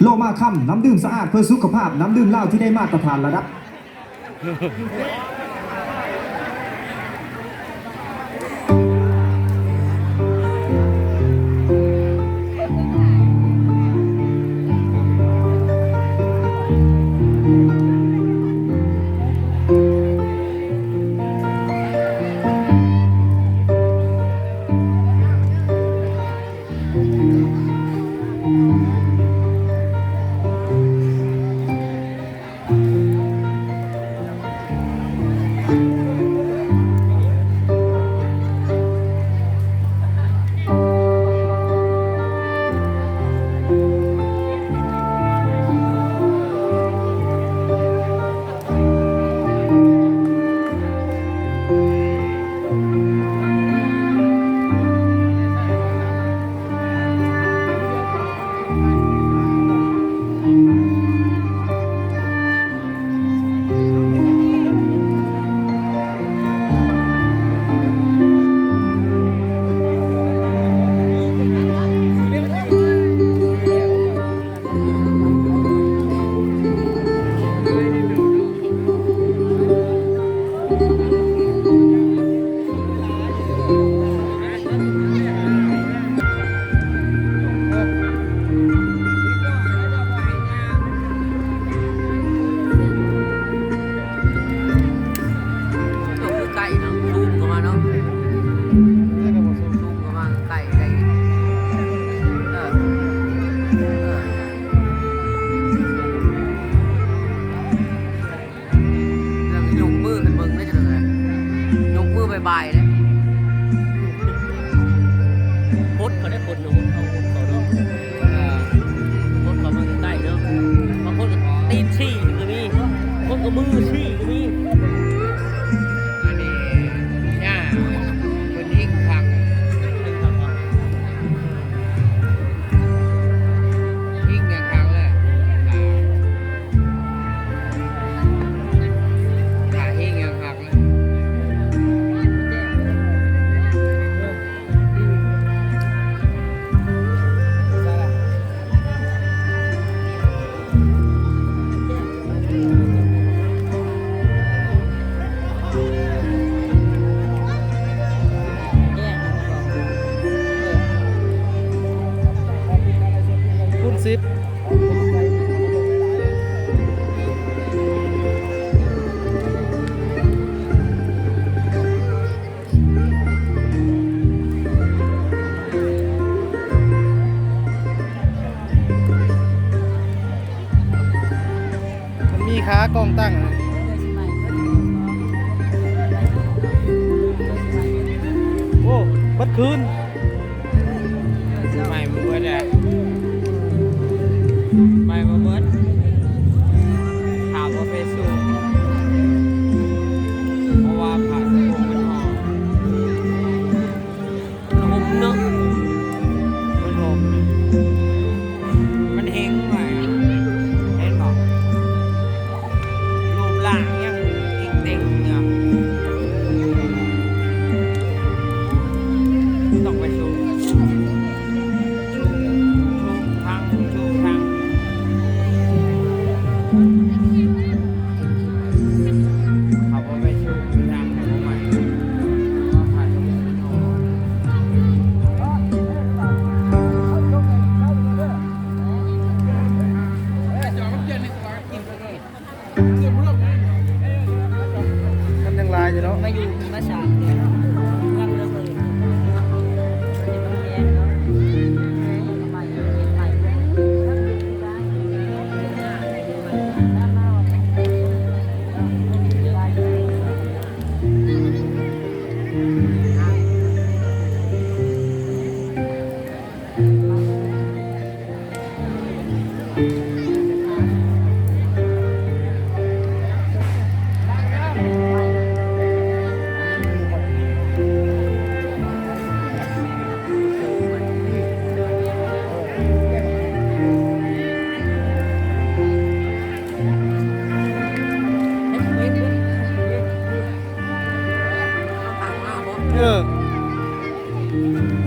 ໂລມາຄຳ ນ້ຳດື່ມສະອາດເພື່ອສຸຂະພາບ, ນ້ຳດື່ມລາວທີ່ໄດ້ມາດຕະຖານລະດັບ. ໂອ້ ຄືໃກ້ເນາະ ຊູມເຂົ້າມາເນາະ ຊູມເຂົ້າມາໃກ້ໄດ້ ເອີ ເອີ ແລ້ວກໍຍົກມືຂຶ້ນເບິ່ງເດ້ ຈັ່ງໃດ ຍົກມືບາຍບາຍເດ້ ກົດເຂົາໄດ້ ກົດເນາະ ເຂົາ ເຂົາເນາະ ເອີ ກົດເຂົ້າມາໃກ້ໆເນາະ ບາງຄົນກໍຕີນຊີ້ກໍມີ ບາງຄົນກໍມືຊີ້ກໍມີ ອັນນີ້ຍ່າເພິ່ນຍິງຄັກ ຍິງຢ່າງຄັກເລີຍ ຖ້າຍິງຢ່າງຄັກເລີຍ. ຄູນສິບ ມັນມີຂາກອງຕັ້ງນະ ໂອ້ ເບິດຄືນ. ໄໝ້ບໍ່ເບິດແຫຼະ ໄໝ້ບໍ່ເບິດ ຖ້າບໍ່ໄປສູບ ເພາະວ່າຜ້າສະໂພງມັນຫອມ ມັນຫົມເນາະ ມັນຫົມ ມັນເຮັງໄຫວ ເຫັນບໍ່? ຮູບຮ່າງຍັງເຕັງໆຢູ່ ຕ້ອງໄປສູບ ສູບທາງ ສູບທາງ ເຂົາບໍ່ໄປສູບທາງ ເຂົາບໍ່ໄໝ້ ມັນຍັງຫຼາຍຢູ່ເນາະ ມາຢູ່ມາສາມເດືອນ ເມືອງລະເບີດ ເປັນໂຮງແຮມເນາະ ໃໝ່ ເປັນໃໝ່ ເອີ.